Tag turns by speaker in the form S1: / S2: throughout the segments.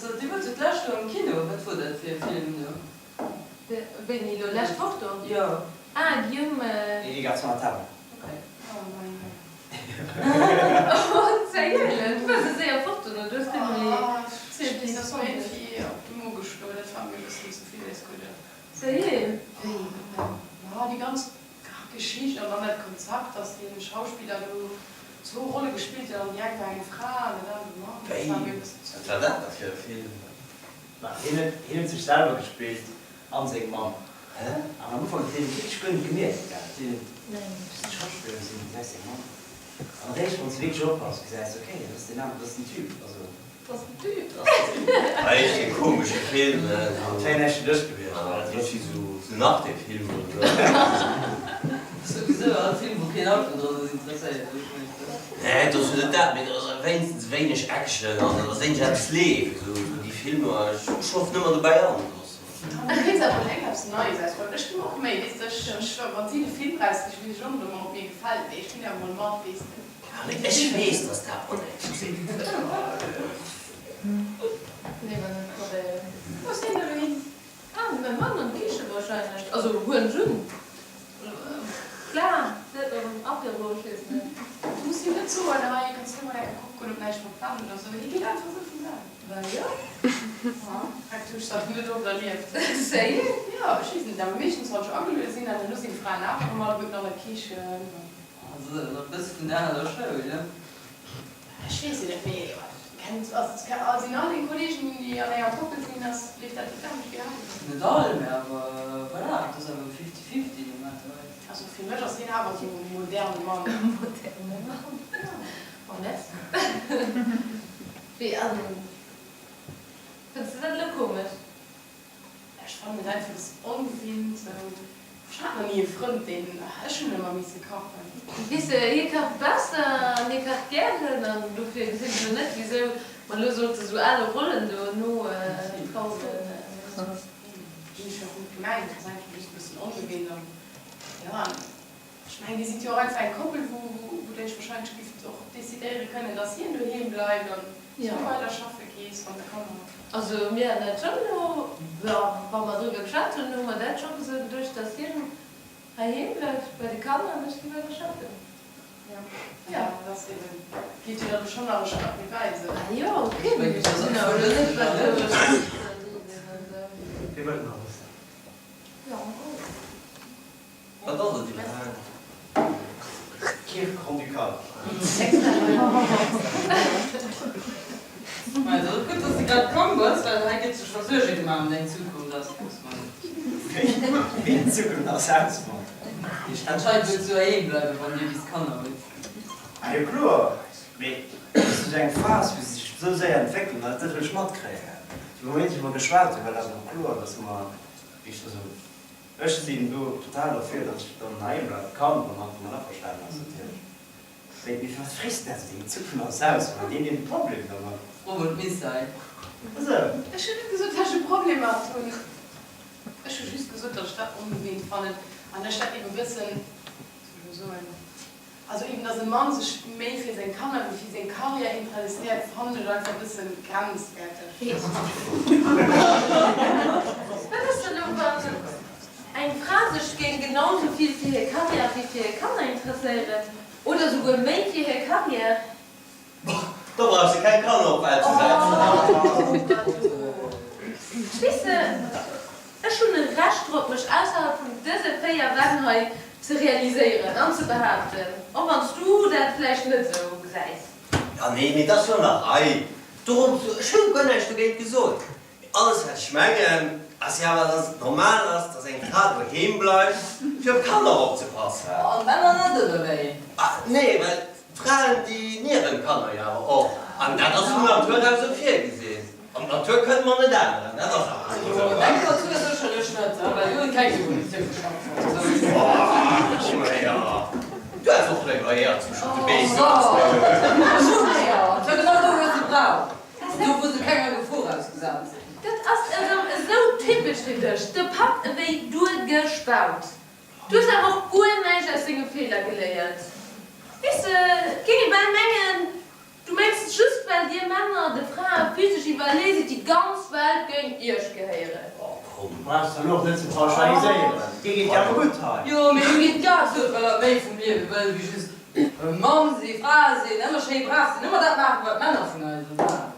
S1: So, dir wuart jo d'lescht Joer am Kino. Wat wor dat fir e Film do?
S2: Wéini elo? Lescht Woch do?
S1: Jo.
S2: Ah, Guillaume.
S3: Et garçon à table.
S2: Ok. Oh, zéielen! Du waars esou séier fort dono, du hues net méi
S4: Ech bin ass mir iergendwéi op de Mo geschloen, dat war mir e bëssen ze vill des Gudden.
S2: Zéiel?
S4: Wéi? Ma déi ganz Geschicht an dann dat Konzept, dass dee Schauspiller do zwou Rolle gespillt huet an déi eng war eng Fra an dat anert e Mann, dat war mir e bëssen ze
S5: Wat war dat da fir e Film?
S3: Ma hien huet hien huet sech selwer gespillt an seng Mamm. An am Ufank huet hien et wierklech guer net gemierkt, gell, dat hien e Schauspiller sinn, gesäis seng Mamm. An eréischt wann s de wierklech oppass, gesäis de, okay, dat ass deen aneren, dat ass den Typ, also.
S2: Dat ass den Typ.
S5: War echt e komesche Film.
S3: Et wär näischt fir dech gewiescht.
S5: Dat ass wéi sou en Arte-Film oder sou.
S1: Souwisou all Film wou keen Auto dran ass interesséiert mech meeschtens.
S5: Nee, et ass jo net dat, mee et ass wéinstens wéineg Action an et ass wéineg eppes leeft. Esou déi Filmer, ech schlofen ëmmer dobäi an.
S4: Du kéints awer mol eng eppes Neies ausprobéieren. Ech ginn och Méi, weess de. Ech, wann si de Film rauskritt, weess ech och net, ob mir gefält, mee ech ginn awer mol mat, weess de.
S5: Ja, mee ech weess, dass dat onechteg sinn.
S2: Nee, mä net probéieren.
S4: Wou ass hien elo hin?
S2: Ah, mäi Mann an d'Kiche wahrscheinlech. Also huelen ech un. Klar, net nach en Apéro, ech weess net.
S4: Du muss him net soen, hei kanns du mol eng Kéier kucke goen, ob näischt verbrennt oder sou. Hie geet einfach sou vum selwen.
S2: Bah jo.
S4: Praktesch, datt en net oft erlieft.
S2: Séi?
S4: Jo, ech weess net, awer meeschtens wann ech ageluede sinn, an elo sinn d'Fraen awer erëm alleguerten an der Kichen.
S1: Also nach e bësse vun der aler Schoul, ne?
S4: Ech weess et net, mee kennt, ass, sinn all deng Kollegen, déi an enger Koppel sinn, ass, leeft dat net anescht wéi hei?
S1: Net all, mee awer voilà, et ass awer fifty-fifty normalerweis.
S4: Also fir mech ass hien awer esou e moderne Mann.
S2: E moderne Mann, oh merci. Wéi, also fënns de dat elo komesch?
S4: Ech fannen et einfach e bëssen ongewinnt esou. Ech hat nach ni e Frënd deen, ech hunn ëmmer misse kachen.
S2: Weess de, hie kacht besser an hie kacht gären an dofir gesinn ech elo net wisou mer elo sollte sou ale Rollen do no traueren.
S4: Hunn ech jo och net gemengt, et ass einfach just e bëssen ongewinnt an jo an ech mengen dir sidd jo och einfach eng Koppel wou wou der iech wahrscheinlech gifft och decidéiere kënnen dass hien doheem bleift an du weider schaffe gees mat de Kanner.
S2: Also mir haten dat schonn elo, wa mer driwwer geschwat hunn, hu mer dat schonn esou geduecht, dass hien heiheem bleift bei de Kanner an ech gi weider schaffen.
S4: Jo, dat ass eben, geet jo dann schonn nach e Schratt méi wäit esou.
S2: Ah jo, ok, mee mir sinn awer elo net bei der Schwëster do sinn an esou.
S3: Wie wëllt nach wëssen?
S2: Jo, oh.
S5: Wat ass et iwwerhaapt?
S3: Kirch Grand-Ducal.
S1: Also, gutt, dass de grad komm bass, well hei gëtt sech scho Suerge gemaach ëm deng Zukunft als Hausmann.
S3: Wéi, wéi eng Zukunft als Hausmann?
S1: Anscheinend wëlls du heiheem bleiwen, wann dir bis Kanner hutt.
S3: Ah jo kloer, mee et ass esou eng Phas wou se sech esou séier entwéckelen, dat dat wëll ech matkréien. De Moment wou mer geschwat hunn, war dat och kloer, dass mer, wéi ech da soen, ech sinn do total derfir, dass ech dann heiheem bleiwe kann, wann hatt domat averstanen ass natierlech. Mee mee firwat frees de dat esou? Deen Zuch vun eis aus, oder deen deen e Problem domat?
S1: Fro mol d'Miss hei.
S3: Esou.
S4: Ech hunn net gesot, dass ech e Problem mat hunn. Ech hu just gesot, datt ech dat ongewinnt fannen an ech dat eben e bëssen, wéi soll ech elo soen, also eben, datt e Mann sech méi fir seng Kanner wéi fir seng Karriär interesséiert, fannen ech einfach e bëssen grenzwäerteg.
S2: Wat ass dann elo, wann eng Fra sech géing genau sou vill fir hir Karriär wéi fir hir Kanner interesséieren oder souguer méi fir hir Karriär?
S5: Do brauchs de keng Kanner op d'Welt ze setzen.
S2: Weess de, ech hunn e Recht drop, mech ausserhalb vun dëse 4 Wänn hei ze realiséieren an ze behaapten, och wann s du dat vläicht net esou gesäis.
S5: Ja, nee, mee 't ass jo an der Rei. Dorop, ech hunn guer näischt dogéint gesot. Mee alles wat ech mengen, ass jo awer, dass et normal ass, dass eng Fra doheem bleift, fir op d'Kanner opzepassen.
S1: An d'Männer net, oder wéi?
S5: Nee, well d'Fraen, déi nieren d'Kanner jo awer och. An dat ass vun Natur aus esou virgesinn. An d'Natur kënne mer net änneren, dat ass awer esou.
S1: Jo, deng Natur sécherlech net, well do huet keng Evolutioun stattfonnt.
S5: Du häss och léiwer Häerz wéi de Beem.
S1: Ech hunn Häerz, well genau do hues de brauch. Do wou se kenger Gefor ausgesat sinn.
S2: Dat ass erëm esou typesch fir dech, de Papp ewéi duergespaut. Du hues awer och guer näischt aus denge Feeler geléiert. Weess de, et géing ee bal mengen, du mengs et just well dir Männer de Frae physesch iwwerlee sidd, déi ganz Welt géing iech gehéieren.
S5: Oh komm.
S3: Du brauchs der elo och net ze pauschaliséieren. Dir geet jo awer gutt hei.
S1: Jo, mee him geet grad gutt, well er méi vum Liewe wëll wéi just Mamm sinn, Fra sinn, ëmmer schéi brav sinn, ëmmer dat maachen, wat d'Männer vun eis erwaarden.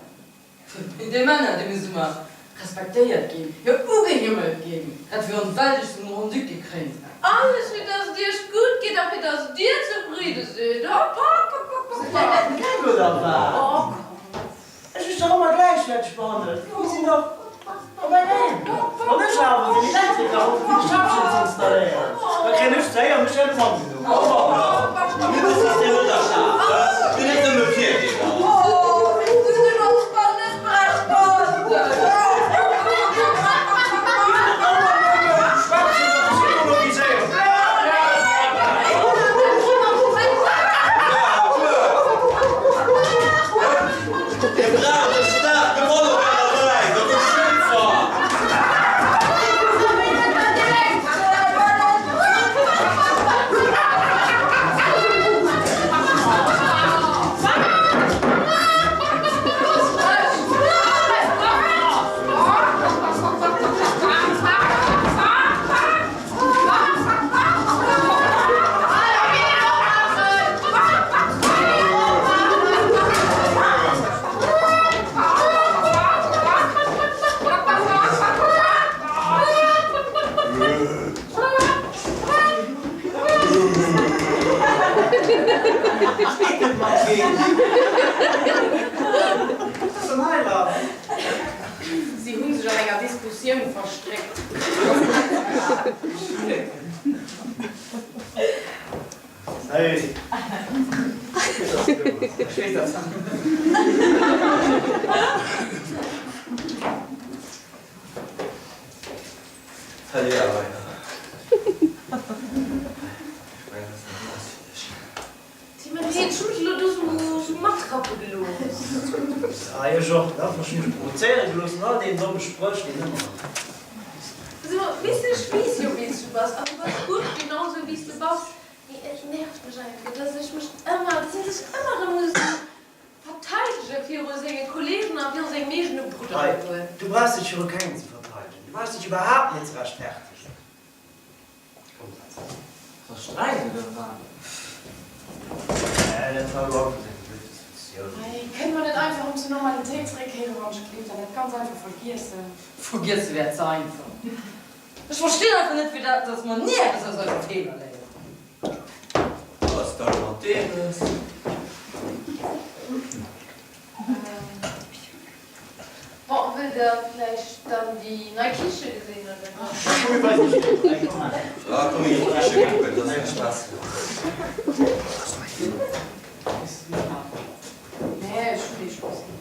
S1: Déi Männer, déi musse mer respektéiert ginn, jo ugehimmelt ginn, dat virun d'Welt ech zum Grand-Duc gekréint hat.
S2: Alles fir dass et iech gutt geet a fir dass dir zefridde sidd. Hopp, hopp, hopp, hopp, hopp, hopp.
S3: Gek oder wat?
S2: Oh komm.
S3: Ech hu dech dach ëmmer gläichwäerteg behandelt. Mir sinn dach op engem Aen. Wann ech awer den Elektriker ruffen fir de Schäffchen ze installéieren, da kréien ech d'Éier mech ëm Mann genuch.
S5: A mir mussen eis deen net erschafen. Mir net nëmme Virdeeler.
S3: Schwätzen a psychologiséieren.
S5: Dir braucht e staarke Mann op ärer Säit, e Beschützer!
S4: Si hu sech an enger Diskussioun verstréckt.
S2: Tim, ech hu mech elo do sou matrappe gelooss.
S3: Ah jo, ech och. Ech hu mech provozéiere gelooss an all deenen domme Spréch, déi ëmmer.
S2: Also, weess de, ech weess jo, wéi s du bass, an du bass gutt, genau sou wéi s du bass. Mee et nervt mech einfach, dass ech mech ëmmer, dass een sech ëmmer erëm muss esou verteidege viru senge Kollegen a viru sengem eegene Brudder
S3: Hei,
S2: esouguer.
S3: du brauchs dech viru kengem ze verteidegen. Du brauchs dech iwwerhaapt net ze rechtfertegen. Komm, setz dech.
S1: Ass Sträit oder wat?
S3: Nee, dat war elo einfach eng blöd Diskussioun.
S4: Hei, kënne mer net einfach erëm zur Normalitéit zeréckkéieren, wann ech gleeft, an dat ganz einfach vergiessen?
S1: Vergiesse wär ze einfach. Ech verstinn einfach net firwat dass mer ni eppes aus eise Feeler léieren.
S5: Wat ass da elo mat deem lass?
S2: Bon, wëll. der vläicht dann déi nei Kiche gesinn, oder?
S5: Ja, komm mir ginn d'Kiche kucken, dat ass vläicht besser.
S4: Nee, ech hunn dee scho gesinn.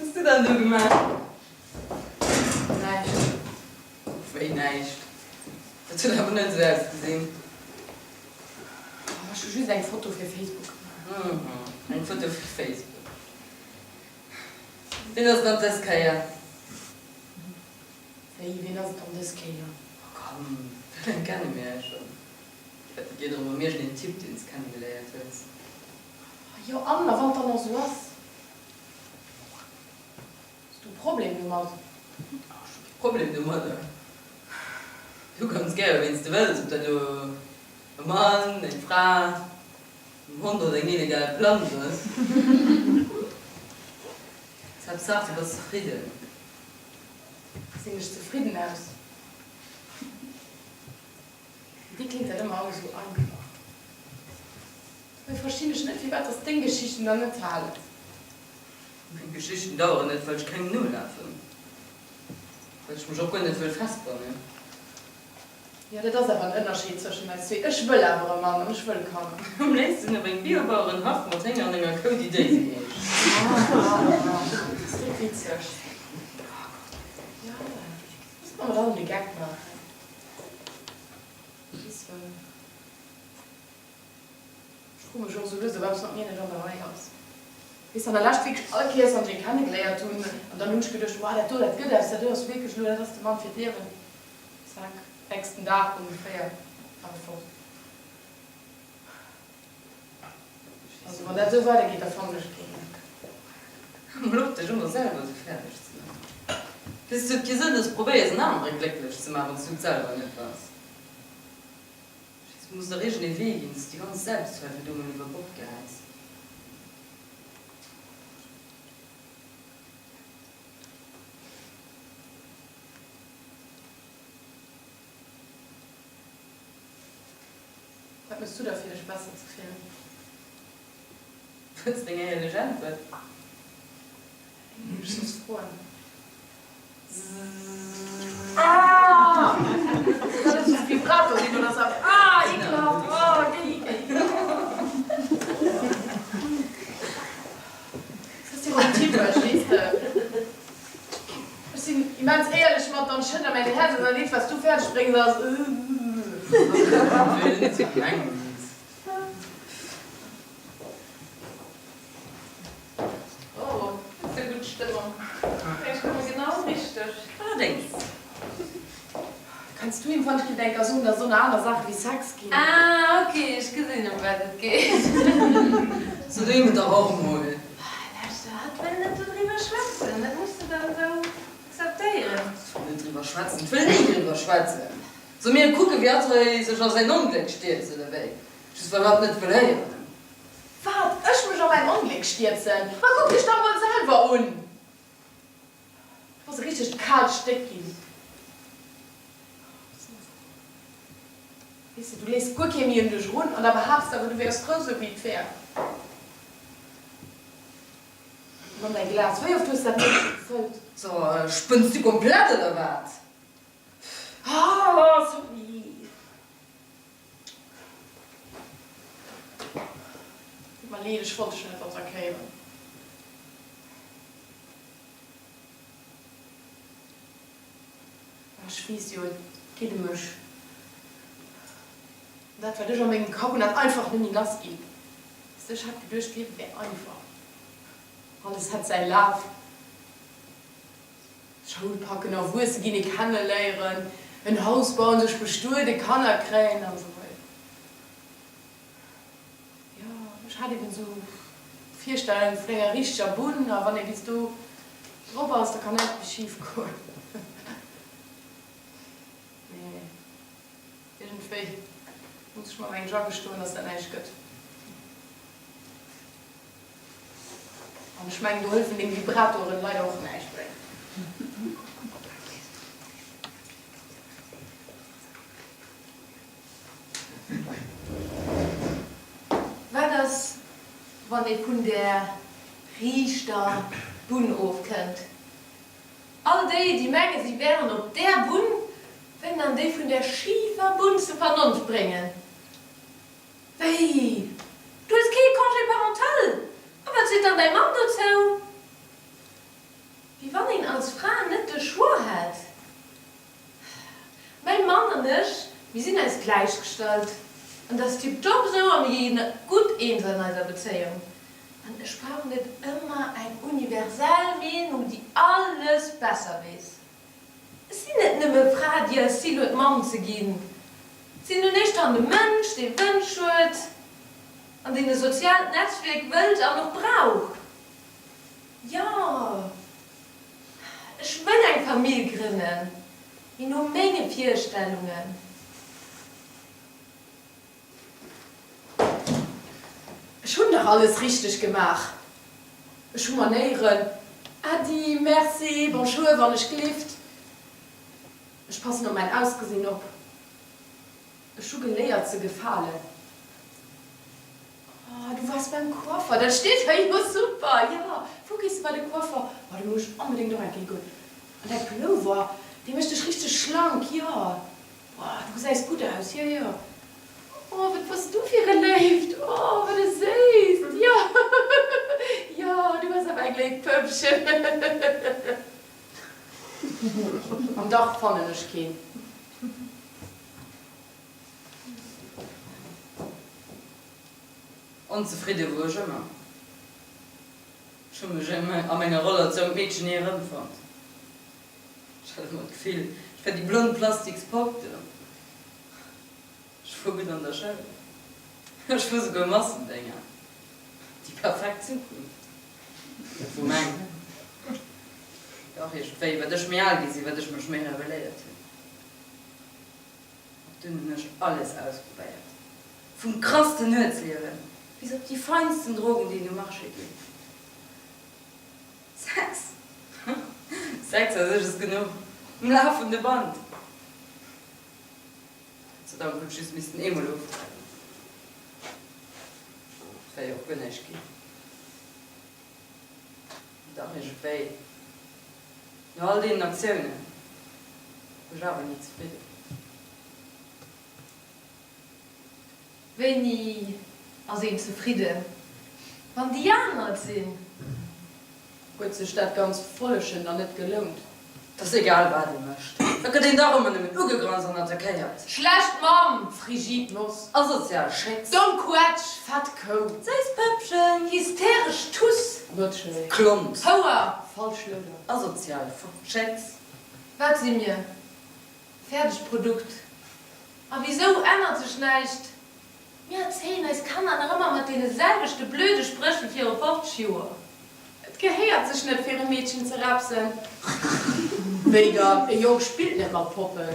S1: Wat hues du dann do gemaach? Näischt. Wéi näischt? Dat huet awer net esou ausgesinn.
S4: Ech hu just eng Foto fir Facebook gemaach.
S1: Mhm, eng Foto fir Facebook. Ween ass et dann dës Kéier?
S4: Wéi, ween ass et dann dës Kéier?
S1: Oh komm, wéi laang kenne mir eis schonn? Et geet erëm ëm iergendeen Typ, deen s kennegeléiert hues.
S4: Jo an? A wann et dann och esou ass? Hues du e Problem domat?
S1: Ech hu kee Problem domadder. Du kanns gäre ween s de wëlls, ob dat elo e Mann, eng Fra, en Hond oder eng illegal Plant ass. Haaptsaach du bass zefridden.
S4: Gesinn ech zefridden aus? Fir déi kléngt dat ëmmer alles esou einfach. Dobäi verstinn ech net, firwat dass deng Geschichten dann net halen.
S1: Meng Geschichten daueren net, well ech kengem nolafen. Well ech mech och guer net wëll festbannen.
S4: Jo, dat ass awer en Ënnerscheed zwëschen eis zwee. Ech wëll awer e Mann an ech wëll Kanner.
S1: Am léifsten op engem Biobauerenhaff mat Hénger an enger Kou, déi Daisy heescht.
S4: Ass dat witzeg. Jo, loosse mer dann de Geck maachen. Weess wëll. Ech froe mech och esou lues, ob eppes mat mir net an der Rei ass. Weess an der Lescht wierklech all Kéiers wann ech een kennegeléiert hunn an dann hunn ech geduecht, wow dat do dat gëtt eppes, dat do ass wierklech elo, dat ass de Mann fir d'Liewen. Zack, nächsten Dag ongeféier war e fort. Also wann dat esou weidergeet, da fannen ech keen.
S1: Mol op dech ëmmer selwer esou fäerdeg ze maachen. Weess du, et huet kee Sënn, dass du probéiers en anere glécklech ze maachen, wann s du et selwer net bass. Et muss dach iergend ee Wee ginn, dass du déi ganz Selbstzweifel do mol iwwer Bord gehäis.
S4: Wat méchs du da fir dech besser ze fillen?
S1: Wëlls deng éierlech Äntwert?
S4: Wéi géif ech soss froen? Ah! Dat ass just Vibrato deen do ass. Ah, ekelhaft! Oh, géi, géi. Dat ass jo och typesch, weess de. Ech sinn immens éierlech mat der an ech schëdden der mäin Häerz an dann deet wat s du fäerdeg bréngs ass.
S2: Oh, dat ass jo gutt Stëmmung. Ech komme genau richteg.
S1: Allerdéngs.
S4: Kanns du him wann ech ginn enker soen, dass et och nach aner Saache wéi Sex ginn?
S2: Ah, ok, ech gesinn ëm wat et geet.
S1: So du him et dach och emol.
S2: Lauschter, hatt wëll net dodriwwer schwätzen, dat muss de dann esou akzeptéieren.
S1: Hatt wëll net driwwer schwätzen, et wëll ni driwwer schwätzen. Soll mir kucken, wéi hatt hei sech a säin Ongléck stierzt, oder wéi? Just well hatt net wëll héieren.
S4: Wat? Ech mech a mäin Ongléck stierzen? Ma kuck dech da mol selwer un! Du bass e richtegt kaalt Stéck ginn. Weess de, du léiss guer kee méi un dech erun an da behaapts de awer, du wäers frou, sou wéi et wär. An dann däi Glas, wéi oft hues de dat net scho gefëllt?
S1: So, spënns du komplett oder wat?
S4: Ah, sorry. Tut mer leed, ech wollt dech net attackéieren. Ech weess jo, et geet em mech. An dat, wat ech a mengem Kapp hunn, dat einfach net méi lass ginn. Weess de, ech hat geduecht, d'Liewe wär einfach. Alles hätt säi Laf. Schoul packen, erwuesse ginn, ee kenneléieren, en Haus bauen, sech bestueden, Kanner kréien an esou weider. Jo, ech hat eben esou Virstellungen vun enger richteger Bunn a wann ee bis do drop ass, da kann näischt méi schif goen. Mee iergendwéi muss ech mer mengen ech agestoen, dass dat näischt gëtt. An ech mengen, do hëllefen deng Vibratoren leider och näischt méi.
S2: Wat ass, wann ee vun där riichter Bunn ofkënnt? All déi, déi menge si wären op där Bunn, wëllen dann déi vun där schifer Bunn zur Vernonft bréngen. Wéi? Du hues kee Congé parental? A wat seet dann däi Mann dozou? Wéi wann een als Fra net de Choix hätt. Mäi Mann an ech, mir sinn eis gläichgestallt. An dat ass tiptop esou a mir ginn gutt eens an eiser Bezéiung. An ech brauch net ëmmer eng universell Meenung, déi alles besser weess. Ech sinn net nëmme Fra, déi als Zil huet, Mamm ze ginn. Ech sinn un éischter Hand e Mënsch, dee Wënsch huet an deen e soziaalt Netzwierk wëllt an och brauch. Jo, ech wëll eng Famill grënnen, mee no menge Virstellungen.
S4: Ech hunn dach alles richteg gemaach. Ech hu Manéieren. Äddi, merci, bonjour, wann ech glift. Ech passen op mäin Ausgesinn op. Ech hu geléiert ze gefalen. Oh, du waars beim Coiffer, dat steet der jo super! Jo, wou gees de bei de Coiffer? Oh, do muss ech onbedéngt och eng Kéier goen. An däi Pullover, dee mécht dech richteg schlank, jo. Oh, du gesäis gutt aus, jo, jo. Oh, wat bass du fir e Léift! Oh, wat e Séisst! Jo, jo, du bass awer eng léif Pëppchen. An dach fannen ech keen.
S1: Onzefridde wor ech ëmmer. Ech hu mech a menger Roll als jonkt Meedchen ni erëmfonnt. Ech hat ëmmer d'Gefill, ech wär déi blond plastiks Popp do. Ech wor gutt an der Schoul. Ech wor souguer Massendénger. Déi perfekt Zukunft. Dat wor meng. Dach, iergendwéi, wat ech méi al gi sinn, wat ech mech méi rebelléiert hunn. Ab dunn hunn ech alles ausprobéiert, vum krassten Nuetsliewen bis op déi feinsten Drogen, déi et um Marché ginn. Sex? Sex a sech ass genuch, um lafende Band. Gott sei Dank hunn ech just missten eemol ofdreiwen. Et wär jo och guer näischt ginn. Dach iergendwéi, no all deenen Aktiounen, wor ech awer ni zefridden.
S2: Wéini ass een zefridden? Wann déi aner et sinn.
S4: Huet sech dat ganzt Follegen dann net gelount?
S1: 't ass egal wat ee mécht, et gëtt een dach ëmmer nëmmen ugegranzt an attackéiert.
S2: Schlecht Mamm,
S4: frigid Noss.
S1: Asozial Schécks.
S2: Domm Quetsch,
S4: fett Kou.
S1: Séiss Pëppchen.
S2: Hysteresch Tuss.
S4: Notschéi.
S1: Klont.
S2: Houer.
S4: Falsch Louder.
S1: Asozial Schécks.
S2: Wat si mir? Fäerdegt Produkt. A wisou ännert sech näischt? Mir erzéien eis Kanner nach ëmmer mat deene selwechte blöde Spréch wéi viru 50 Joer.
S4: Et gehéiert sech net fir e Meedchen ze repsen. Wéi dann, e Jong spillt net mat Poppen.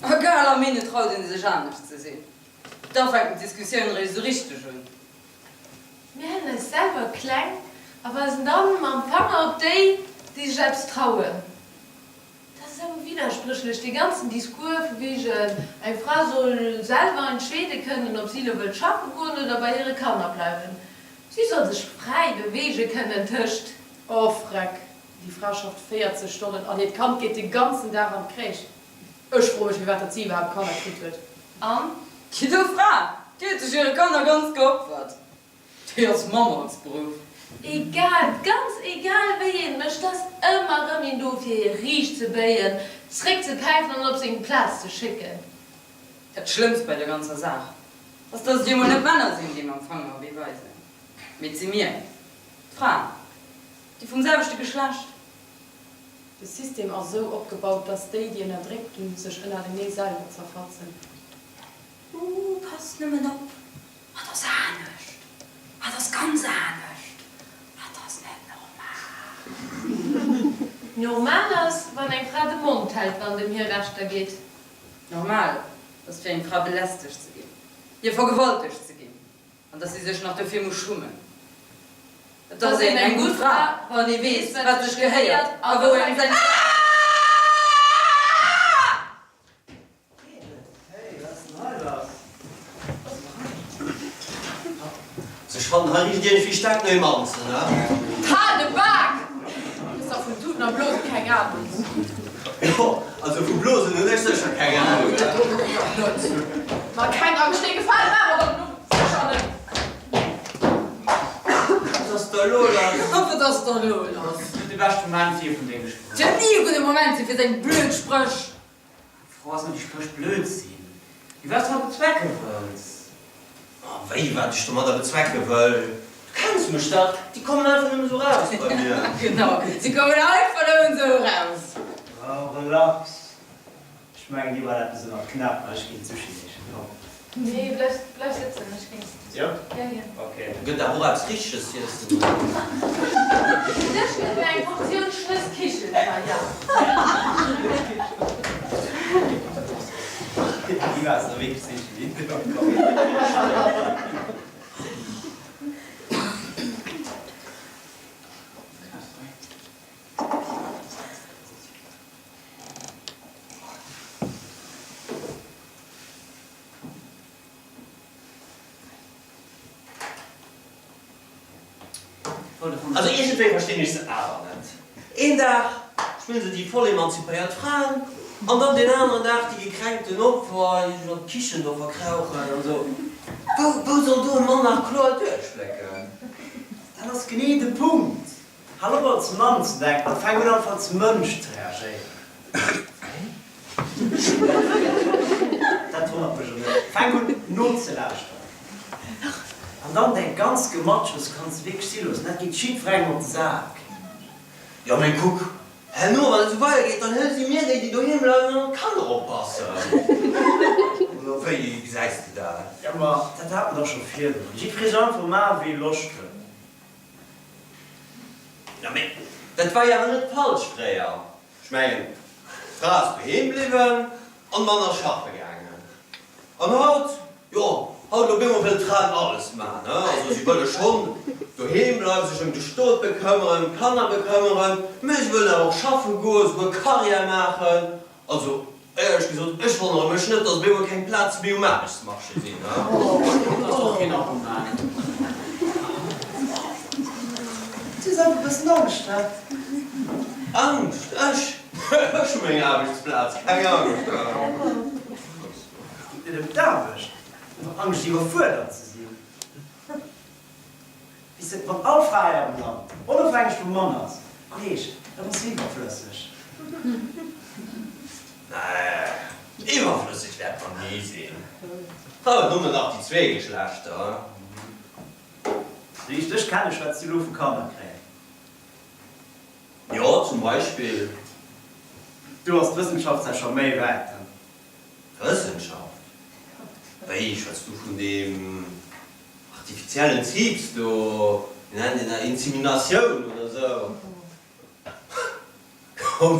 S1: A galer Mine traut een sech anescht ze sinn. Da fänken d'Diskussioun eréischt esou richteg un.
S2: Mir halen eis selwer kleng a weisen dann mam Fanger op déi, déi sech eppes trauen. Dat ass esou widderspréchlech, dee ganzen Discours vu wegen, eng Fra soll selwer entscheede kënnen, ob si elo wëllt schaffe goen oder bei hire Kanner bleiwen. Si soll sech fräi beweege kënnen tëscht.
S4: Oh freck, déi Fra schafft 40 Stonnen an hiert Kand geet de ganzen Dag an d'Crèche. Ech froe mech, firwat datt si iwwerhaapt Kanner kritt huet.
S1: An déi do Fra, déi huet sech hire Kanner ganz geopfert. Déi ass Mamm als Beruff.
S2: Egal, ganz egal wéi een et mécht, 't ass ëmmer erëm een do fir hie riicht ze béien, zréck ze päifen an op seng Plaz ze schécken.
S1: Dat Schlëmmst bei der ganzer Saach ass, dass et jo mol net d'Männer sinn, déi mam Fanger op ee weisen, mee et si mir, d'Fraen, déi vum selwechte Geschlecht.
S4: De System ass esou opgebaut, dass déi, déi ënnerdréckt ginn, sech ënnertenee selwer zerfatzen.
S1: Ooh, passt nëmmen op, Hatt ass anescht. Hatt ass ganz anescht. Hatt ass net normal.
S2: Normal ass, wann eng Fra de Mond hält, wann et ëm hir Rechter geet.
S1: Normal ass fir eng Fra belästegt ze ginn, jo vergewaltegt ze ginn, an dass si sech nach dofir muss schummen. Et ass een eng gutt Fra, wann ee weess, wat sech gehéiert a wou engem säin.
S5: Sech fannen hei richt iergendwéi staark no Emanzen, ne?
S4: Hal de Bak! Hues dach vun Tuten a Blosen keng Ahnung.
S5: Jo, also vu Blosen hunn ech sécher keng Ahnung.
S4: Net. Ma keng Angscht, dee Gefale maache mer dann elo sécher net.
S5: Wat ass da elo lass?
S1: Wat ass da elo lass?
S3: Net de beschte Moment fir vun denge Spréch.
S1: Et huet ni e gudde Moment sinn fir seng blöd Spréch.
S3: Fro ass net déi Spréch blöd sinn, mee wat s du domat bezwecke wëlls.
S5: Ma wéi, wat ech domadder bezwecke wëll? Du kenns mech dach, déi kommen einfach nëmmen esou raus bei mir.
S1: Genau, si kommen einfach nëmmen esou raus.
S3: Oh, relax, ech mengen dir war eppes ënnert d'Knäpp, ech ginn Sushi sichen, komm.
S2: Nee, bleif, bleif sëtzen, ech géing.
S3: Jo?
S2: Ja, ja.
S3: Ok.
S5: Gëtt awer och eppes Richteges z'iessen, oder?
S2: Fir dech gëtt mir eng Portioun Schnësskichelcher, ja.
S3: Déi war se da wierklech sichen, déi. Komm.
S5: Also iergendwéi verstinn ech se awer net. Een Dag spillen se déi voll emanzipéiert Fraen an dann deen aneren Dag déi gekränkten Opfer, déi sech an d'Kichen do verkrauchen an esou. Wou, wou soll do e Mann nach kloer duerchblécken?
S3: Dat ass genee de Punkt. Hal op als Mann ze denken a fänk un einfach als Mënsch ze reagéieren. Dat wonnert mech elo net. Fänk un nozelauschteren. An dann däi ganz Gematschels kanns de wierklech si loossen, dat geet jiddwerengem op de Sak.
S5: Jo, mee kuck, herno, wann et esou weidergeet, dann hëlle si mir déi, déi doheem bleiwen an op d'Kanner oppassen. Oder wéi gesäis de dat?
S3: Jo, ma dat hat mer dach scho virdrun. Jiddweree soll einfach maachen, wéi e Loscht huet.
S5: Jo, mee dat war jo awer net falsch fréier. Ech mengen, d'Fra ass doheem bliwwen an d'Mann ass schaffe gaangen. An haut, jo, haut op eemol wëllen d'Fraen alles man, he? Also si wëlle schonn doheem bleiwen, sech ëm de Stot bekëmmeren, ëm d'Kanner bekëmmeren, mä si wëllen awer och schaffe goen, souguer Karriär maachen. Also, éierlech gesot, ech wonnere mech net, dass op eemol keng Plaze méi um Aarbechtsmarché sinn, he?
S3: Dat ass och keen Argument. Du hues awer e bëssen Angscht, he?
S5: Angscht? Ech? Ech hu meng Aarbechtsplaz, keng Angscht!
S3: Et geet net ëm d'Aarbecht, mee ëm Angscht iwwerfuerdert ze sinn. Weess de, wann all Fra hei am Land onofhängeg vum Mann ass, Kolleg, da bass du iwwerflësseg.
S5: Nee, iwwerflësseg wäert mer ni sinn. Haut hu mer nach déi zwee Geschlechter.
S3: Wéi ech dech kenne, schwätz du elo vu Kanner kréien.
S5: Jo, zum Beispill.
S3: Do ass d'Wëssenschaft zwar scho méi wäit.
S5: Wëssenschaft? Wéi, schwätz du vun deem artifiziellen Zibs do, wéi nennt een dat, Inseminatioun oder sou? Komm,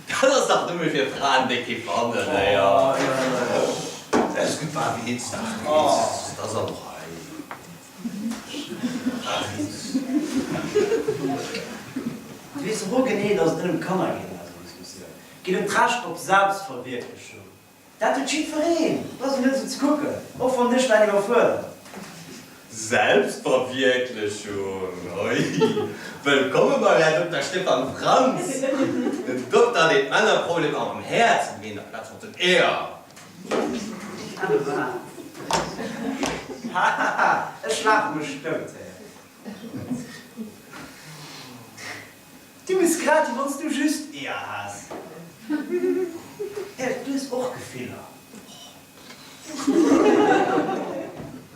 S5: dat ass dach nëmme fir Fraen, déi kee fannen, jo. Dat ass gutt, war Witz, dat ass Witz, dat ass an der Rei. War Witz.
S3: Du weess och genee, datt et net ëm d'Kanner geet an eiser Diskussioun. Et geet ëm d'Recht op Selbstverwierklechung. Dat huet jiddwereen, et ass net esou ze kucken, och wann dech dat iwwerfuerdert.
S5: Selbstverwierklechung, oi! Wëllkomme beim Här Dokter Stefan Franz, den Dokter deen d'Männerproblemer mam Häerz ëmgeet amplaz mat den Eeër.
S3: Hahaha, ech laache mech dout, héier. Du muss grad wéi wanns du just Eeër häss. Hä, du hues och Gefiller.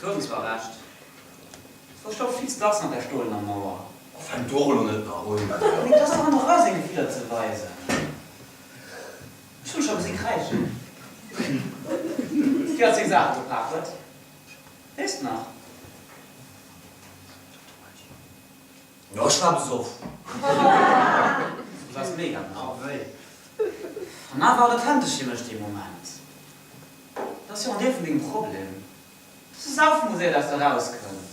S6: Du hues zwar Recht. Et verstoppt vill ze dacks mat där stolener Mauer.
S5: Oh, fänk du och elo net nach un.
S6: Mee et ass dach an der Rei seng Gefiller ze weisen. Ech hunn scho gesi kräischen. Wéi hatt seng Saache gepak huet. Weess de nach?
S5: Jo, ech war besoff.
S6: Du waars mega besoff.
S3: A wéi?
S6: An awer authentesch fir mech dee Moment. Dat ass jo och en Deel vun dengem Problem, dass du saufen muss éier dass de erauskënns.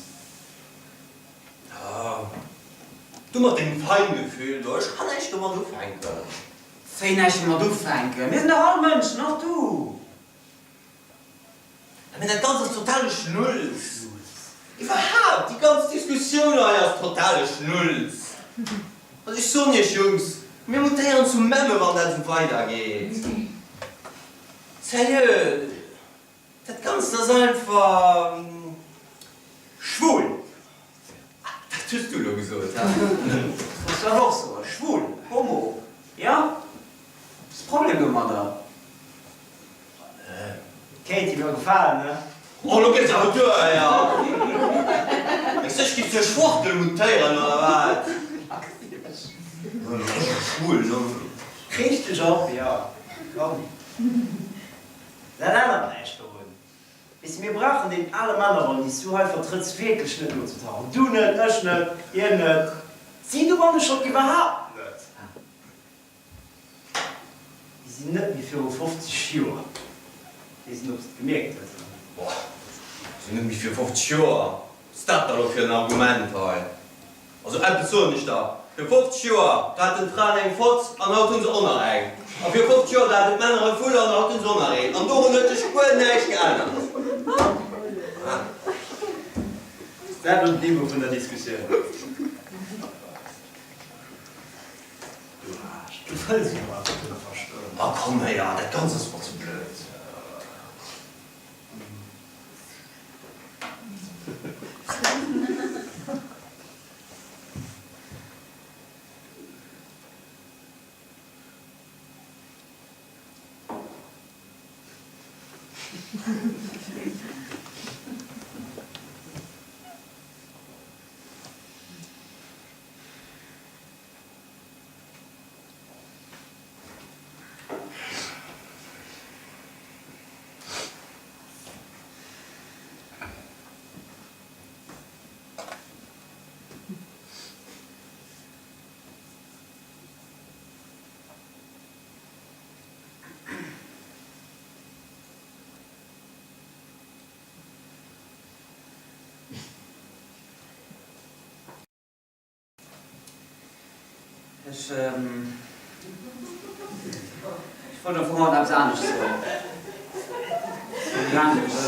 S5: Ah, du mat dengem Feingefühl do, ech kann näischt domat ufänken.
S6: Wéi näischt domat ufänken? Mir sinn dach all Mënschen, och du.
S5: Mä dat Ganzt ass totale Schnulz. Iwwerhaapt, déi ganz Diskussioun hei ass totale Schnulz. Also ech soen Iech Jungs, mir mutéieren zu Memme wann dat esou weidergeet. Sérieux, dat Ganzt ass einfach schwul. Dat hues du elo gesot, he?
S6: Soss dat och soen, schwul, homo, jo? Ass Problem domadder?
S3: Kéint dir mir gefalen, ne?
S5: Oh, lo geet et awer duer, jo! Mengs du, ech giff zur Schwuchtel mutéieren, oder wat? Schwul, no.
S3: Reeg dech op, jo, komm. Dat ännert näischt dorun. Weess de, mir brauchen deen ale Männerrollen, déi s du hei vertrëtts, wierklech net nozetauchen. Du net, ech net, hien net, si dobanne schonn iwwerhaapt net. Déi sinn net méi viru 50 Joer. Weess net, ob s de et gemierkt hues.
S5: Boah, déi sinn net méi viru 50 Joer. Wat ass dat da lo fir en Argument hei? Also eppes soen ech der, Viru 50 Joer, do haten d'Fraen eng Fotz an haut hu se och nach eng. A viru 50 Joer, do haten d'Männer e Vull an haut hu se och nach een. An dorun huet sech guer näischt geännert.
S3: Ass dat lo den Niveau vun der Diskussioun? Du Aarsch, du wëlls jo awer net verstoen.
S5: A komm héier, dat Ganzt ass mer ze blöd.
S6: Ech, ech wollt am Fong haut eppes anescht soen.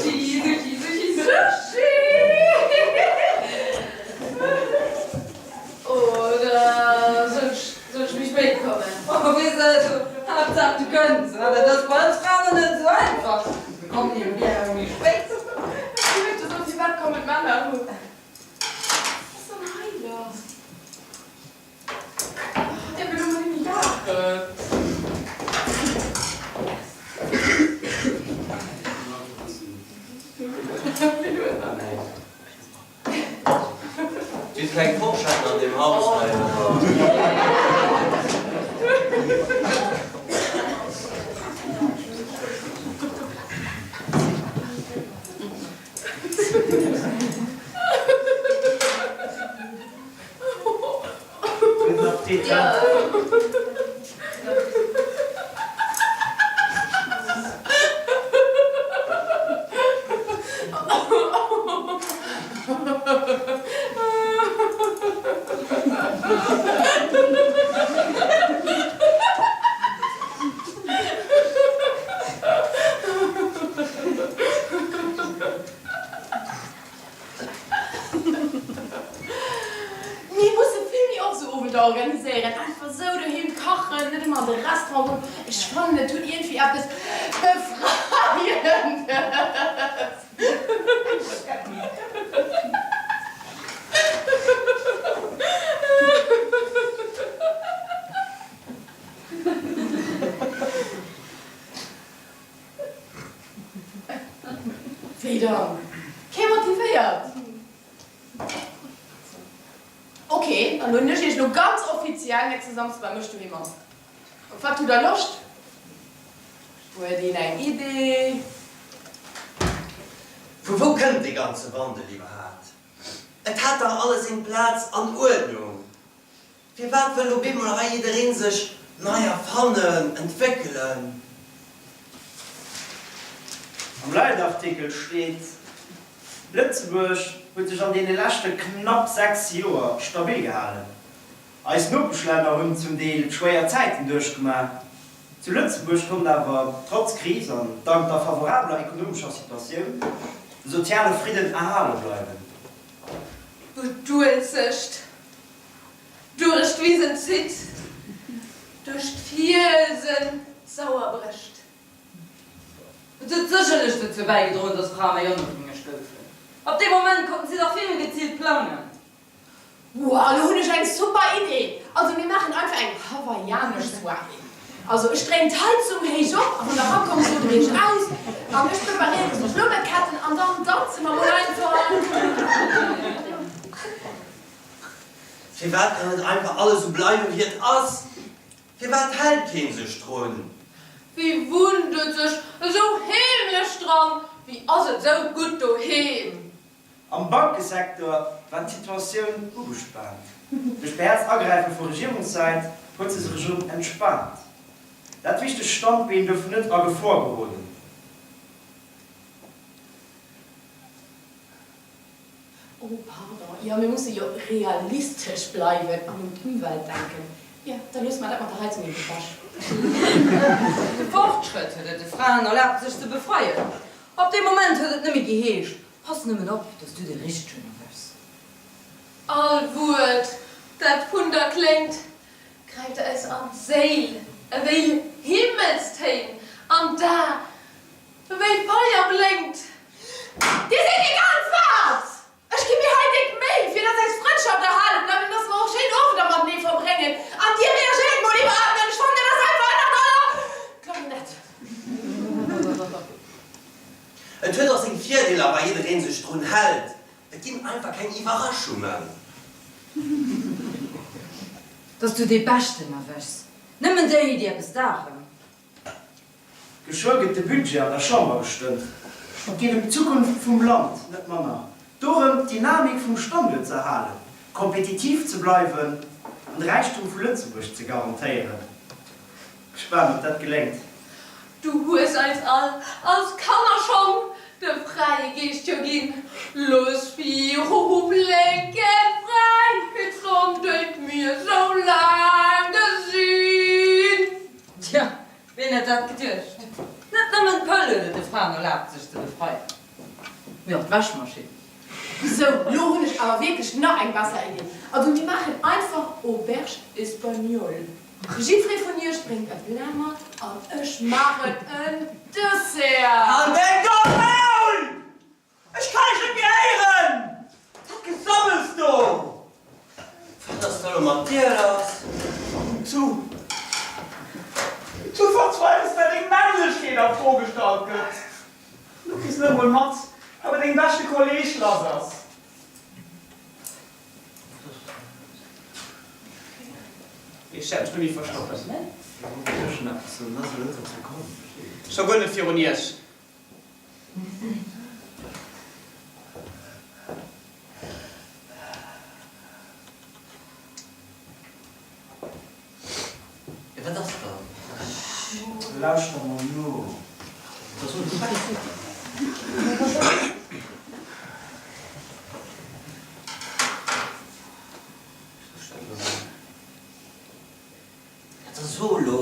S1: Sushi, Sushi, Sushi, Sushi!
S2: Oder soll ech, soll ech méi spéit kommen?
S1: Oh, weess de, Haaptsaach du kënns, dat ass bei ons Fraen net esou einfach. Mir kommen jo gäre méi spéit.
S4: Ech hu mech gesot, firwat kommen d'Männer? Wat ass dann hei lass? Dir wëllt elo nëmme laachen.
S5: Dir kleng Forschetten an deem Haus hei.
S3: Gudden Appetit, hä?
S4: Mir musse vill méi oft sou Owender organiséieren, einfach sou doheem kachen, net ëmmer an de Restaurant goen. Ech fannen et huet iergendwéi eppes Befreiendes. Wéi dann? Kee motivéiert? Ok, dann lueden ech iech elo ganz offiziell nächste Samsde bei mech doheem an. Op wat hutt der Loscht? Huet een eng Idee?
S5: Vu wou kënnt dee ganze Wandel iwwerhaapt? Et hat dach alles seng Plaz an Uerdnung. Firwat wëll op eemol hei jiddereen sech nei erfannen, entwéckelen?
S3: Am Leitartikel steet, Lëtzebuerg huet sech an deene leschte knapp 6 Joer stabil gehalen. Eis Nopeschlänner hunn zum Deel schwéier Zäiten duerchgemaach. Zu Lëtzebuerg konnt awer, trotz Kris an dank der favorabeler ekonomescher Situatioun, de soziale Fridden erhale bleiwen.
S2: Wou d'Uelzecht Duerch d'Wisen zitt, duerch d'Fielsen d'Sauer brécht.
S1: Et huet sécherlech dozou bäigedroen, datt Frae méi onofhängeg goufen. Ab deem Moment konnten si dach vill méi geziilt plangen.
S4: Wow, lo hunn ech eng super Idee! Also mir maachen einfach eng hawaiianesch Soirée. Also ech dréinen d'Heizung héich op a wann der erakommt sot der iech aus an ech preparéieren esou Blummeketten an dann danze mer mol einfach.
S5: Firwat kann net einfach alles esou bleiwen, wéi et ass? Firwat hält keen sech drun?
S2: Wéi wunnt et sech esou heemlech dran? Wéi ass et esou gutt doheem?
S3: Am Bankesecteur war d'Situatioun ugespaant. Duerch behäerzt Agräife vu Regierungssäit huet se sech erëm entspaant. Dat wichtegt Standbeen duerf net a Gefor geroden.
S4: Oh pardon, jo mir musse jo realistesch bleiwen an un d'Ëmwelt denken. Jo, da loosse mer dat mat der Heizung eben ewech.
S1: De Fortschrëtt huet et de Fraen erlaabt sech ze befreien. Ab deem Moment huet et nëmme geheescht, Pass nëmmen op, dass du de Richtegen erwëschs.
S2: All Wuert, dat vun der kléngt, gräift eis an d'Séil ewéi Himmelstéin an d'A Wéi Feier blénkt.
S4: Dir sidd déi ganz wat! Ech gi mir hei déck Méi, fir dass eis Frëndschaft erhale bleift an dass mer och schéin Owender matenee verbréngen. An dir reagéiert mol iwwerhaapt net. Ech fannen, dat ass einfach ënnert aller Klarinett.
S5: Et huet och seng Virdeeler, wa jiddereen sech drun hält. Et ginn einfach keng Iwwerraschungen.
S1: Dass du dee Beschten erwëschs. Nëmmen déi, déi eppes daachen.
S3: Geschwë gëtt de Budget an der Chamber gestëmmt. Et geet ëm d'Zukunft vum Land, net manner dorëm, d'Dynamik vum Standuert ze erhalen, kompetitiv ze bleiwen an de Räichtum vu Lëtzebuerg ze garantéieren. Gespaant, ob dat geléngt.
S2: Du hues eis all als Kanner schonn de fräie Geescht jo ginn. Looss viru blénken d'Fräiheetssonn, déi d'Mier sou laang.
S1: Fraen erlaabt, sech ze befreien. Mee och d'Wäschmaschinn.
S4: Sou, lo hunn ech awer wierklech nach eng besser Iddi. Also mir maachen einfach Auberge espagnole. Jiddweree vun iech bréngt e Blat mat an ech maachen en Dessert.
S7: Halt deng domm Maul! Ech kann dech net méi héieren! Dat Gesabbels do!
S5: Wat ass da lo mat dir lass?
S7: Du, du verzweiwels, well deng Männlechkeet a Fro gestallt gëtt. Du kriss net emol mat, wat bei dengem beschte Kolleg lass ass. Ech wäert mech net méi verstoppen. Scho guer net virun iech.
S5: Wat ass dann?
S3: Lauschter mol no.
S5: Da so elo,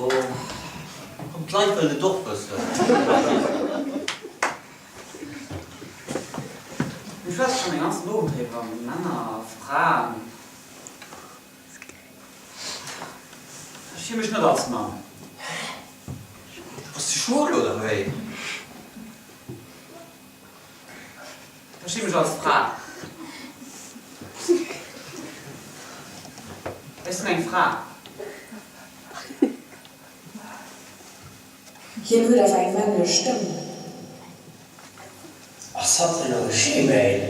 S5: komm d'Leit wëllen et och wëssen.
S6: Mir schwätze schonn de ganzen Owend driwwer, Männer a Fraen. Ech fille mech net als Mann.
S5: Hä? Bass de schwul oder wéi?
S6: Ech versti mech als Fra. Ech sinn eng Fra.
S8: Hien huet awer eng männlech Stëmm.
S3: Ass hatt elo e Shemale?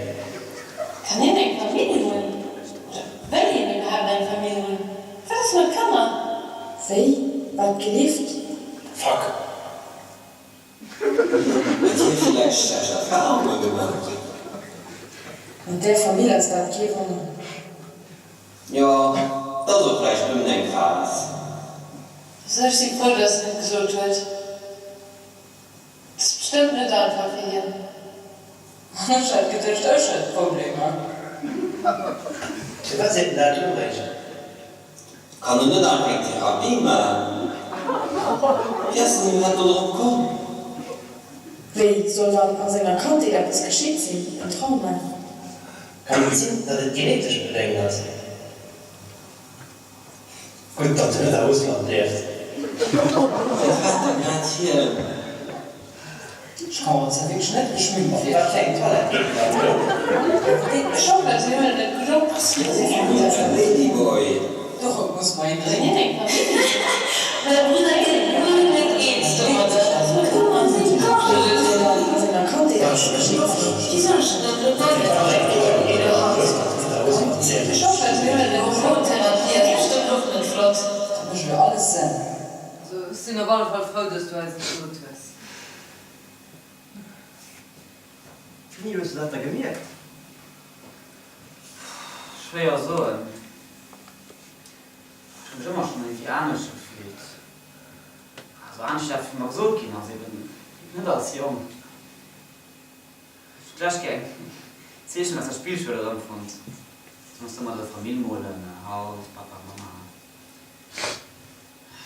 S2: Kann hien eng Famill hunn? Oder wëll hien iwwerhaapt eng Famill hunn? Wat ass mat Kanner?
S8: Wéi? Wat gelift?
S3: Fuck!
S5: Huet hie villäicht schlecht Erfahrunge gemaach?
S8: Mat där Famill ass dat kee Wonner.
S5: Jo, 't ass och vläicht nëmmen eng Phas.
S2: Also ech si frou, dass en et gesot huet. Et ass bestëmmt net einfach fir hien.
S1: An ech hat geduecht, ech hätt Problemer.
S3: Firwat seet en dat elo réischt?
S5: Kann en net einfach eng Therapie man? Wéi ass en iwwerhaapt do drop komm?
S8: Wéi, soll dann a senger Kandheet eppes geschitt sinn, en Trauma?
S3: Kann et sinn, datt et genetesch bedéngt ass? Gutt, datt en net a Russland lieft.
S5: Firwat da grad hien?
S1: Jean, ass dat wierklech net geschminkt
S3: Op wat fir eng Toilette geet en dann elo?
S2: Ech hoffen, si huelen et gutt op.
S5: Gutt fir Ladyboy.
S1: Dorop muss mer een drénken.
S2: Mäi Brudder gëtt guer net eens domadder. Wéi soll ech dat elo nennen? Ech hoffen, si huelen et Hormontherapie ass bestëmmt och net flott.
S1: Dat mécht elo alles Sënn. Also ech sinn op alle Fall frou, dass du eis et gesot hues.
S3: Wéini hues du dat da gemierkt?
S6: Schwéier soen. Ech hu mech ëmmer schonn iergendwéi anescht gefillt. Also anescht dat vu mer gesot ginn ass, eben net als Jong. Ech hu d'lescht Kéier eng Zeechnung aus der Spillschoul erëmfonnt. Du muss domadder e Famill molen, Haus, Papa, Mamma.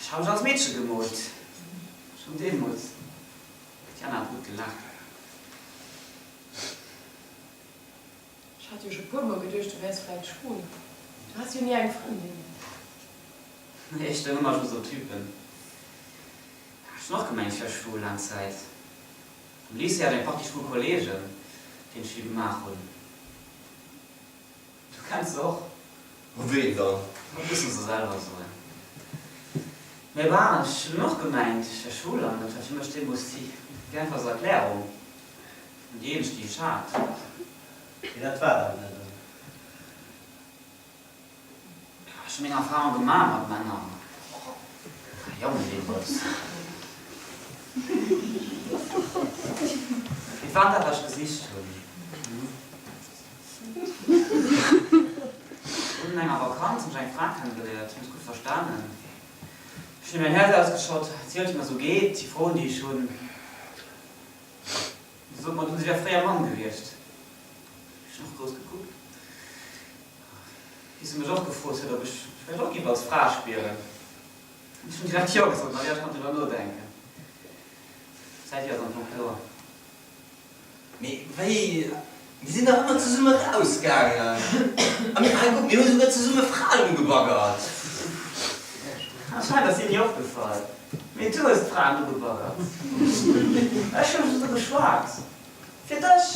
S6: Ech ha mech als Meedche gemoolt, schonn deemools. D'Jana hat gutt gelaacht.
S4: Ech hat jo scho puer mol geduecht, du wäers vläit schwul. Du has jo ni eng Frëndin.
S6: Nee, ech stoung ëmmer just op Typen. Ech hunn och gemengt, ech wär schwul, laang Zäit. Am Lycée hat ech eng Partie schwul Kolleegen, deenen ech vill gemaach hunn. Du kenns se och.
S5: Ween dann?
S6: Dat mussen se selwer soen. Mee bah, ech hunn och gemengt, ech wär schwul an dat war fir mech deemools déi einfachst Erklärung an déi eenzeg, déi ech hat.
S3: Mee dat war dann net esou.
S6: Ech hu meng Erfahrung gemaach mat Männer a Jongen deemools. Et war dat, wat ech gesicht hunn. Un enger Vakanz hunn ech eng Fra kennegeléiert, hunn eis gutt verstanen. Ech hunn hir mäin Häerz ausgeschott, erzielt wéi mir sou geet, déi Froen déi ech hunn. Si sot mer dunn, si wär fréier Mann gewiescht. Ech hunn och grouss gekuckt, bis se mech och gefrot huet, ob ech vläicht och giff als Fra spieren. Ech hunn direkt Jo gesot, ma jo, ech konnt driwwer nodenken. Säithier ass am Fong kloer.
S5: Mee wéi? Mir sinn dach ëmmer zesumme rausgaangen. A mir, hei kuck, mir hu souguer zesumme Fraen ugebaggert.
S6: Anscheinend ass hir ni opgefall, mee du hues d'Fraen ugebaggert. Ech hu just geschwat. Fir dech.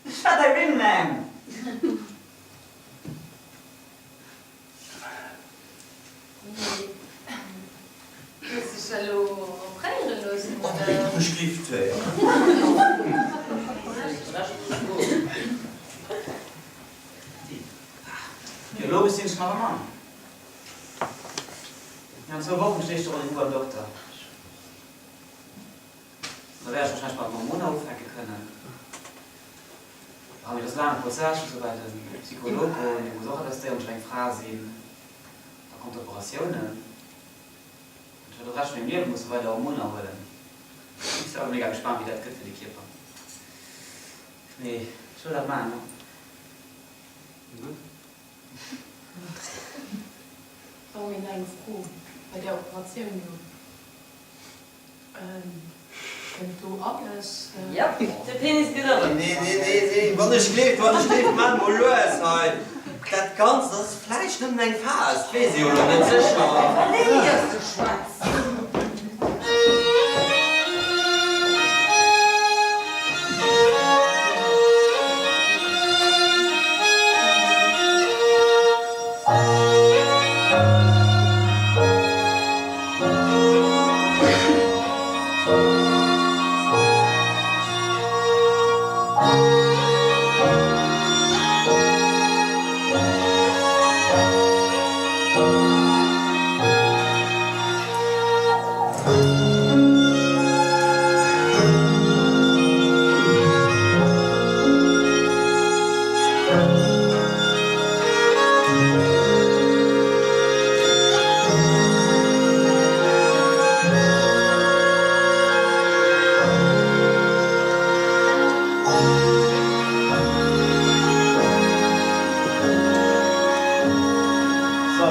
S6: Ech war däi Wingman.
S2: Hues dech da lo opréiere loossen, oder?
S5: Mech glift wéi.
S6: Jo, lo gesinn ech nach e Mann. An zwou Wochen steet de Rendez-vous beim Dokter. Da wäert ech warscheinlech mat den Hormoner ufänke kënnen. Ah, mee dat ass e laange Prozess, ech muss och bei de Psycholog goen, dee muss och attestéieren, datt ech eng Fra sinn. Da kommen d'Operatiounen. An ech wäert och de Rescht vun mengem Liewe musse weider Hormoner huelen. Ech sinn awer mega gespaant, wéi dat gëtt fir de Kierper. Mee ech wëll dat maachen, jo.
S4: Oh, mee nach eng Fro bei där Operatioun do. Kënnt do alles?
S1: Jep, de Penis geet erëm.
S5: Nee, nee, nee, nee, wann ech gleeft, wann ech gleeft, maach mol lues hei. Dat Ganzt ass vläicht nëmmen eng Phas, weess ee jo lo net sécher.
S1: Wat léiers de schwätzen?
S3: So,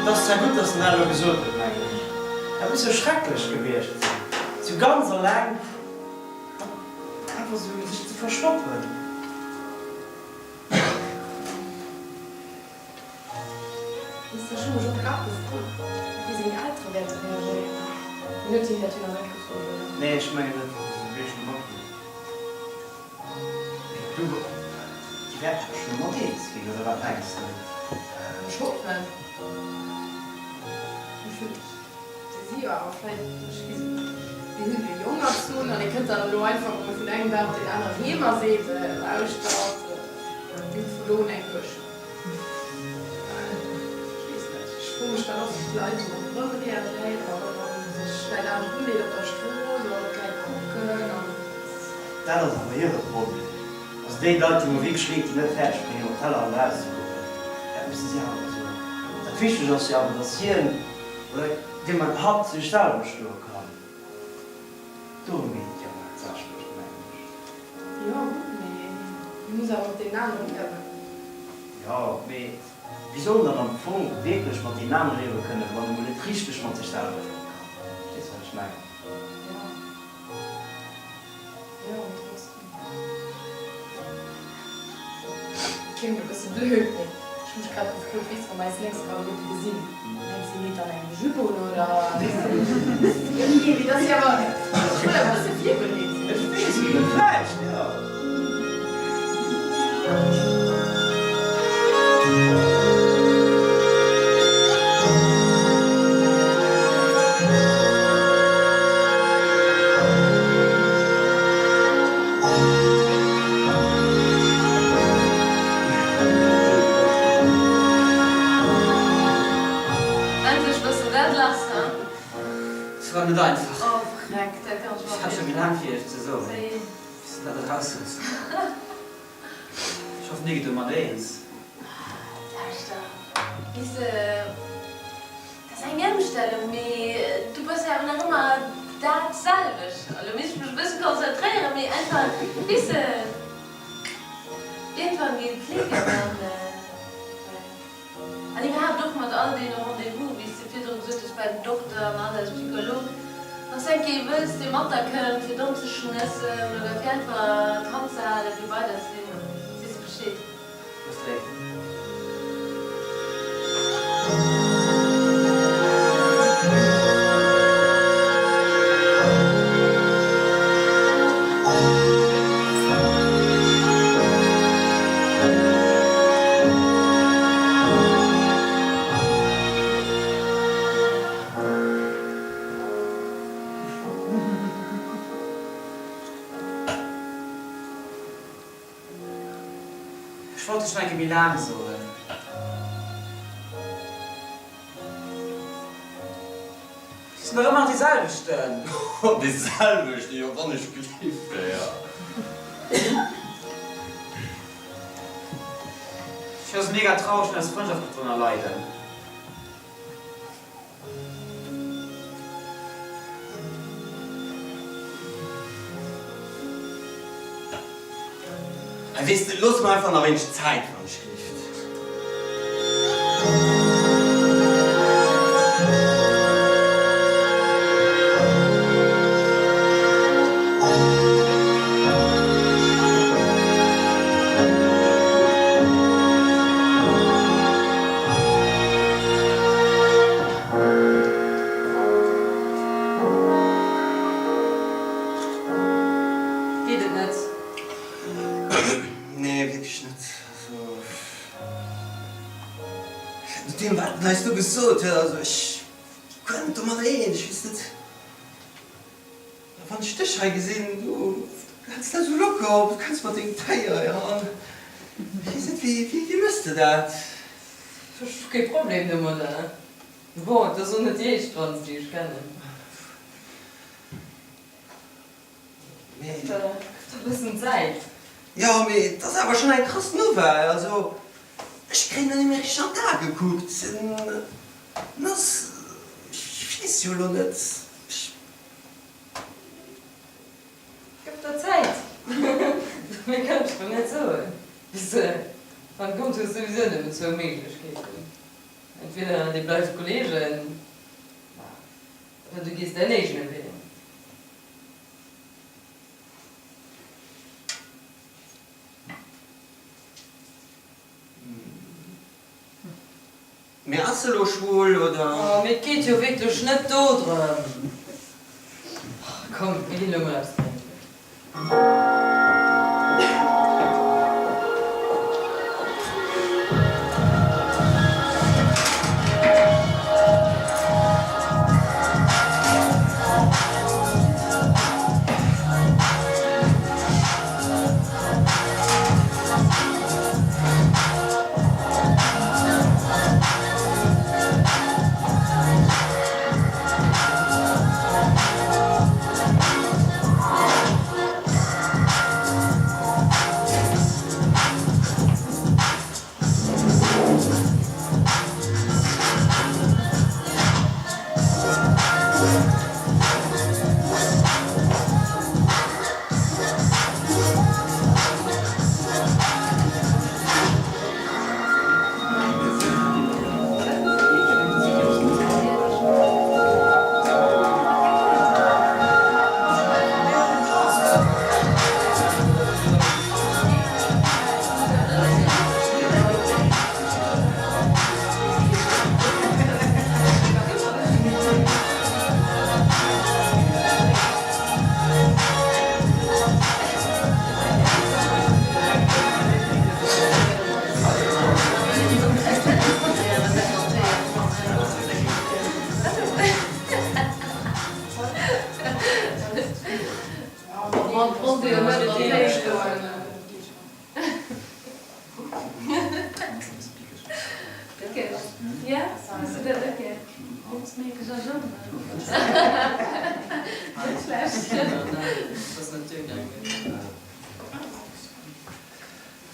S3: et ass zwar gutt, dass en dat elo gesot huet, mengen ech. Dat muss jo schrecklech gewiescht sinn, sou ganz eleng an einfach sou sech ze verstoppen.
S4: Weess de, ech hu mech och grad gefrot, wéi seng Eltere wäerte reagéieren. Hien huet hien dat jo nach net gefrot, oder?
S3: Nee, ech mengen net, datt se wierklech mat ginn. Mee du, déi wäerten dach schonn mat eens ginn, oder wat mengs de?
S4: Ech hoffen. Ech hunn, si si jo awer vläicht, ech weess et net, déi hunn e Jong erzunn an e kënnt dann elo einfach emol vun engem Dag op deen aneren heem a seet, Lauschtert, mir hu vu lo un eng Duechter. Ech weess net, ech froe mech dann oft, wéi d'Leit esou ronderëm reagéieren a wann dann sech vläicht anescht undeet op der Strooss oder ob d'Leit kucken an.
S3: Dat ass awer hire Problem. Also déi Leit, déi mer wierklech leed dinn, net fäerdeg bréngen op Tellerrand eraus ze kucken, dat musse si awer soen. Dat Wichtegt ass jo awer, datt hien oder dee Moment hatt sech selwer stoe kann. Dorëm geet et jo haaptsächlech, mengen ech.
S4: Jo, gutt, mee hie muss awer mat deenen aneren liewen.
S3: Jo, mee wéi soll en dann am Fong wierklech mat deenen anere liewe kënnen, wann e mol net richteg mat sech selwer liewe kann? Verstees de, wat ech mengen?
S4: Jo. Jo, mee trotzdem. Kléngt e bësse blöd, mee ech hu mech grad gefrot, weess, wa mer eis nächst Garderobe gesinn, mengs de, leet dann eng Jupe un oder? Nee, mee dat ass jo awer, ech wëll awer e bësse virbereet sinn.
S3: Ech weess et net, vläicht, jo.
S2: Endlech bass de dat lass, ha?
S6: Et war net einfach.
S2: Oh vreck, dat kann ech mer
S6: Ech hat scho méi laang fir iech ze soen.
S2: Wéi?
S6: Bis de dat eraus hues. Ech hoffen, dir gitt domat eens.
S2: Lauschter, weess de, dat ass eng Ëmstellung, mee du bass jo awer nach ëmmer dat selwecht. Elo misst ech mech e bësse konzentréieren, mee einfach, weess de, iergendwann geet et Klick an dann, well, an iwwerhaapt och mat all deene Rendez-vous, wéi s de virdru gesot hues, bei den Dokter an alles, Psycholog. Wann s eng Kéier wëlls, dee mat der kënnt, fir domm ze schnëssen oder fir einfach d'Hand ze halen, fir bei der ze sinn, dann sees de Bescheed.
S6: Hues léif. Ech wollt dech nach eng Kéier méi laang soen. Du sinn nach ëmmer nach dee selwechten.
S5: Dee selwechten, jo wann ech gelift wär.
S6: Ech ass mega traureg, wenn eis Frëndschaft géif drënner leiden.
S5: Hei weess de, looss mer einfach nach wéineg Zäit, wann ech gelift.
S1: Geet et net?
S5: Nee, wierklech net. Also, no deem wat en eis do gesot huet, also ech guer net domadder eens. Ech weess net. Wann ech dech hei gesinn, du häls dat esou locker op, du kenns mat dengem Téi hei an ech weess net, wéi, wéi méchs de dat?
S1: Ech hu kee Problem domadder. Bon, et ass och net déi éischt Franz, déi ech kennen.
S5: Mee.
S1: Gëff der e bëssen Zäit.
S5: Jo, mee et ass awer schonn eng krass Nouvelle. Also, ech kréien en net méi richteg an d'Ae gekuckt. En ass, ech weess jo elo net, ech.
S1: Gëff der Zäit! Méi kann ech der net soen. Bis wann et kommt, hues de souwisou nëmmen zwou Méiglechkeeten, Entweder dir bleift Kolleegen, oder du gees däin eegene Wee.
S5: Mee ass se elo schwul oder?
S1: Oh, mee et geet jo wierklech net do drëm. Komm, mir ginn elo mol eppes drénken.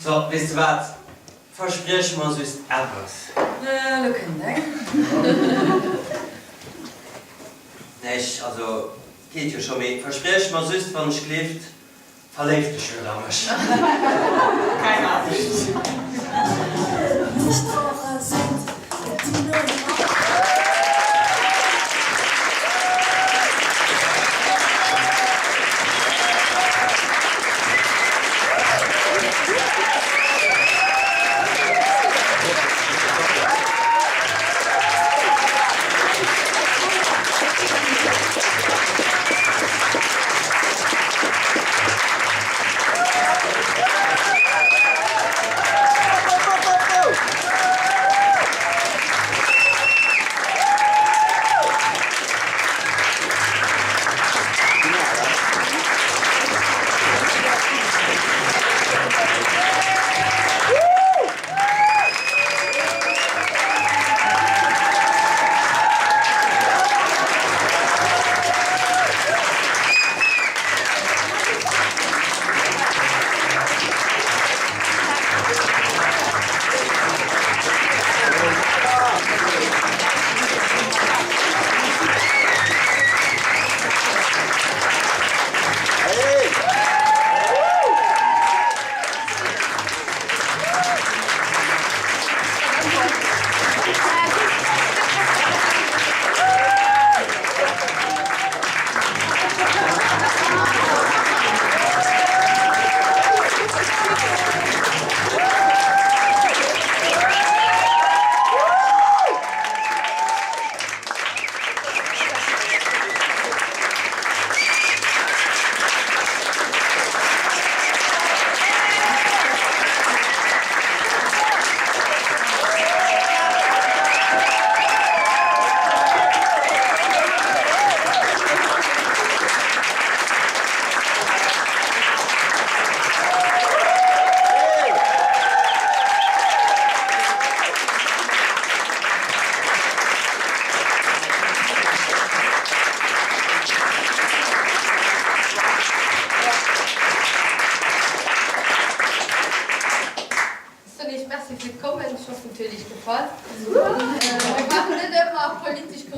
S5: So, weess de wat? Verspriech mer just eppes.
S1: Elo kënnt eng.
S5: Nee, ech, also, geet jo scho, mee verspriech mer just, wann ech gleeft, Verléif dech net a mech.
S7: Keng Angscht.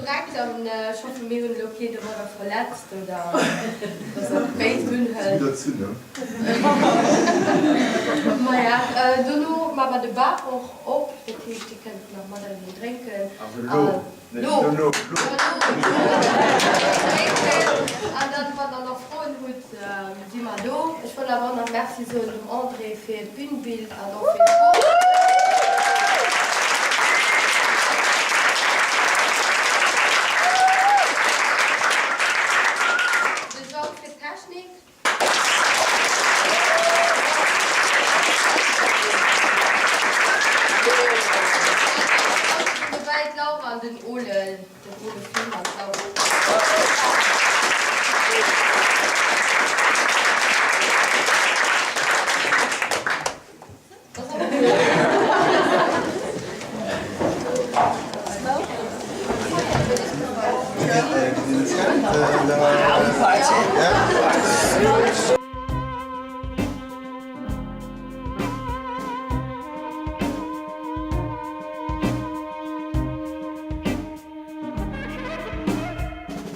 S9: korrekt an ech hoffen mir hunn elo keen domadder verletzt oder dass er et béis unhëlt. Maja, dono maache mer de Bar och op, dat heescht dir kënnt nach mat eis een drénken.
S10: Also lo, net dono, lo.
S9: Drénken an dann wann der nach Froen hutt si mer do. Ech wëll awer och nach Merci soen dem André fir d'Bühnbild an och fir d'Foto. De Jean fir d'Technik. Dobäi d'Laura an den Ole, den Ole Film an d'Laura.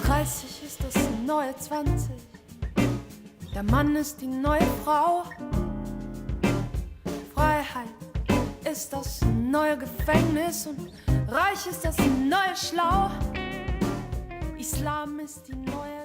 S11: Dreißig ist das neue 20. Der Mann ist die neue Frau. Freiheit ist das neue Gefängnis und reich ist das neue Schlau. Islam ist die neue.